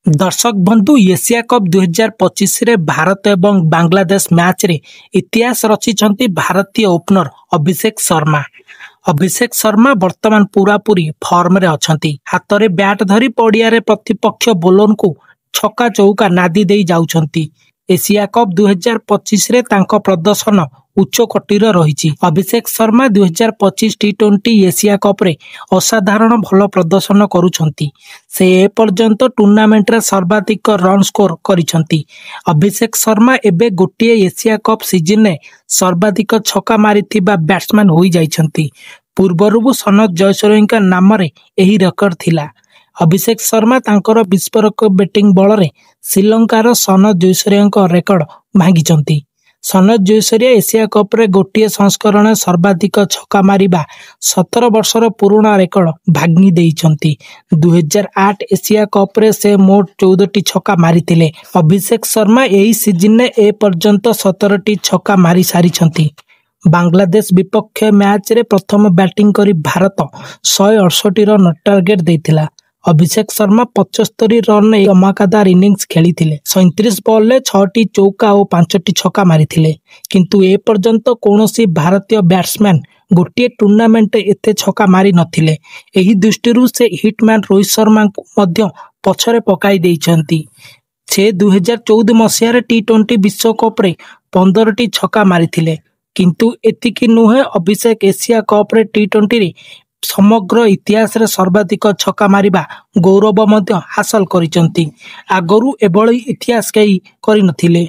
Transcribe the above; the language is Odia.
ଦର୍ଶକ ବନ୍ଧୁ, ଏସିଆ କପ୍ 2025ରେ ଭାରତ ଏବଂ ବାଂଲାଦେଶ ମ୍ୟାଚରେ ଇତିହାସ ରଚିଛନ୍ତି ଭାରତୀୟ ଓପନର ଅଭିଷେକ ଶର୍ମା। ଅଭିଷେକ ଶର୍ମା ବର୍ତ୍ତମାନ ପୂରାପୂରି ଫର୍ମରେ ଅଛନ୍ତି। ହାତରେ ବ୍ୟାଟ ଧରି ପଡ଼ିଆରେ ପ୍ରତିପକ୍ଷ ବୋଲରଙ୍କୁ ଛକା ଚୌକା ନାଦି ଦେଇ ଯାଉଛନ୍ତି। ଏସିଆ କପ୍ 2025ରେ ତାଙ୍କ ପ୍ରଦର୍ଶନ ଉଚ୍ଚକୋଟୀର ରହିଛି। ଅଭିଷେକ ଶର୍ମା 2025 ଟି-20 ଏସିଆ କପରେ ଅସାଧାରଣ ଭଲ ପ୍ରଦର୍ଶନ କରୁଛନ୍ତି। ସେ ଏପର୍ଯ୍ୟନ୍ତ ଟୁର୍ଣ୍ଣାମେଣ୍ଟରେ ସର୍ବାଧିକ ରନ୍ ସ୍କୋର କରିଛନ୍ତି। ଅଭିଷେକ ଶର୍ମା ଏବେ ଗୋଟିଏ ଏସିଆ କପ୍ ସିଜନରେ ସର୍ବାଧିକ ଛକା ମାରିଥିବା ବ୍ୟାଟ୍ସମ୍ୟାନ୍ ହୋଇଯାଇଛନ୍ତି। ପୂର୍ବରୁ ସନତ ଜୟସୂର୍ଯ୍ୟଙ୍କ ନାମରେ ଏହି ରେକର୍ଡ ଥିଲା। ଅଭିଷେକ ଶର୍ମା ତାଙ୍କର ବିସ୍ଫୋରକ ବ୍ୟାଟିଂ ବଳରେ ଶ୍ରୀଲଙ୍କାର ସନତ ଜୟସୂର୍ଯ୍ୟଙ୍କ ରେକର୍ଡ ଭାଙ୍ଗିଛନ୍ତି। ସନତ ଜୟସୂର୍ଯ୍ୟ ଏସିଆ କପରେ ଗୋଟିଏ ସଂସ୍କରଣରେ ସର୍ବାଧିକ ଛକା ମାରିବା 17 ବର୍ଷର ପୁରୁଣା ରେକର୍ଡ ଭାଙ୍ଗି ଦେଇଛନ୍ତି। 2008 ଏସିଆ କପରେ ସେ ମୋଟ 14ଟି ଛକା ମାରିଥିଲେ। ଅଭିଷେକ ଶର୍ମା ଏହି ସିଜନରେ ଏପର୍ଯ୍ୟନ୍ତ 17ଟି ଛକା ମାରି ସାରିଛନ୍ତି। ବାଂଲାଦେଶ ବିପକ୍ଷ ମ୍ୟାଚରେ ପ୍ରଥମ ବ୍ୟାଟିଂ କରି ଭାରତ 168 ରନ୍ ଟାର୍ଗେଟ ଦେଇଥିଲା। ଅଭିଷେକ ଶର୍ମା 75 ରନରେ ଧମାକାଦାର ଇନିଂସ ଖେଳିଥିଲେ। 37 ବଲରେ 6ଟି ଚୌକା ଓ 5ଟି ଛକା ମାରିଥିଲେ। କିନ୍ତୁ ଏପର୍ଯ୍ୟନ୍ତ କୌଣସି ଭାରତୀୟ ବ୍ୟାଟ୍ସମ୍ୟାନ୍ ଗୋଟିଏ ଟୁର୍ଣ୍ଣାମେଣ୍ଟରେ ଏତେ ଛକା ମାରି ନଥିଲେ। ଏହି ଦୃଷ୍ଟିରୁ ସେ ହିଟମ୍ୟାନ୍ ରୋହିତ ଶର୍ମାଙ୍କୁ ମଧ୍ୟ ପଛରେ ପକାଇ ଦେଇଛନ୍ତି। ସେ 2014 ମସିହାରେ ଟି-20 ବିଶ୍ୱକପରେ 15ଟି ଛକା ମାରିଥିଲେ। କିନ୍ତୁ ଏତିକି ନୁହେଁ, ଅଭିଷେକ ଏସିଆ କପରେ ଟି-20ରେ ସମଗ୍ର ଇତିହାସରେ ସର୍ବାଧିକ ଛକା ମାରିବା ଗୌରବ ମଧ୍ୟ ହାସଲ କରିଛନ୍ତି। ଆଗରୁ ଏଭଳି ଇତିହାସ କେହି କରିନଥିଲେ।